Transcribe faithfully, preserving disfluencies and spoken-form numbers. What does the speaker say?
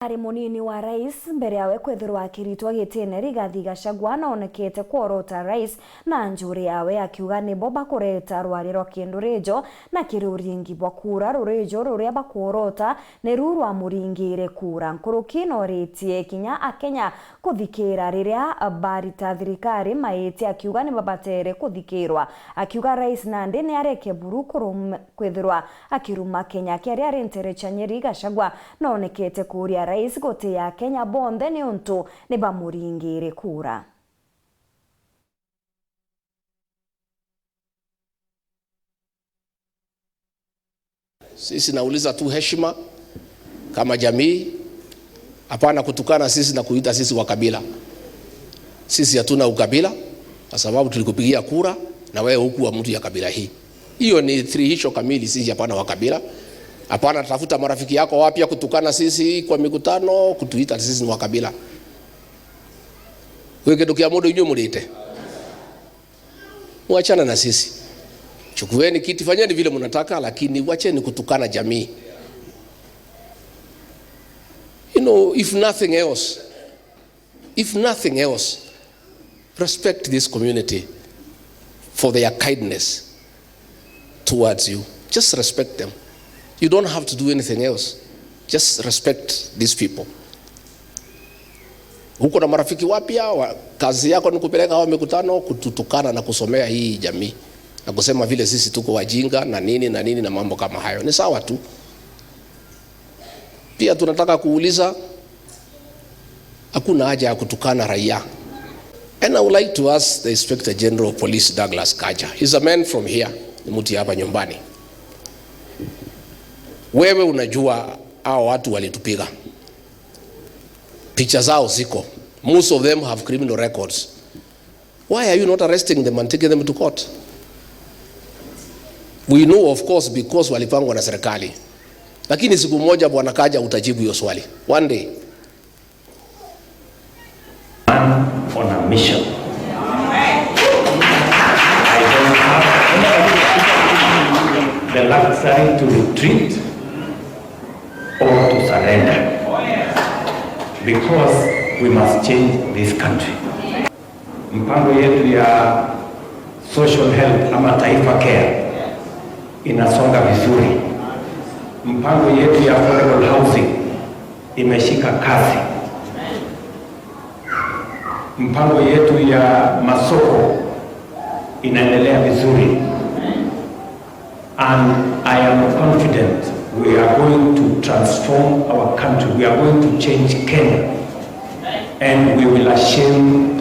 Ari munini wa rais, mbere yawe kwithirwa akiritwa gitine, Rigathi Gachagua noonekete kworota rais na njuri yawe, akiuga nibo bakureta rwari rwa kindurijo na kiri uringi bwa kura. Rurijo ruria bakworota ni ru rwa muringire kura. Nkuruki nooritie kinya Akenya kuthikira riria barita thirikari maiti, akiuga nibabatere kuthikirwa. Akiuga rais nandi ni areke buru kurum-, kwithirwa akiruma Kenya. Akiaria ari ntere cia Nyeri, Gachagua noonekete kuuria rais gutia Akenya bonthe niuntu ni bamuringire kura. Sisi nauliza tu heshima kama jamii, hapana kutukana sisi na kuita sisi wa kabila. Sisi hatuna ukabila kwa sababu tulikupigia kura na wewe hukuwa mtu ya kabila hii. Hiyo ni suluhisho kamili, sisi hapana wa kabila. Hapana tafuta marafiki yako wapya kutukana sisi kwa mikutano, kutuita sisi ni wa kabila. Gwi kindu kia mundu inyuĩ murite. Mwachana na sisi. Chukueni kiti, fanyeni vile mnataka, lakini wacheni kutukana jamii. You know, if nothing else, if nothing else, respect this community for their kindness towards you. Just respect them. You don't have to do anything else. Just respect these people. Uko na marafiki wapya, wa-, kazi yako ni kupeleka hao mikutano, kututukana na kusomea hii jamii na kusema vile sisi tuko wajinga na nini na nini na mambo kama hayo. Ni sawa tu. Pia tunataka kuuliza, hakuna haja ya kutukana raia. And I would like to ask the Inspector General of Police, Douglas Kaja. He's a man from here. Ni mtu ya hapa nyumbani. Wewe unajua hao watu walitupiga. Picha zao ziko. Most of them have criminal records. Why are you not arresting them and taking them to court? We know, of course, because walipangwa na serikali. Lakini siku moja, Bwana Kaja, utajibu hiyo swali. One day. Man on a mission. I don't have the luxury to retreat or to surrender, because we must change this country. Mpango yetu ya social health ama Taifa Care inasonga vizuri. Mpango yetu ya affordable housing imeshika kasi. Mpango yetu ya masoko inaendelea vizuri. And I am confident we are going to transform our country. We are going to change Kenya. And we will assume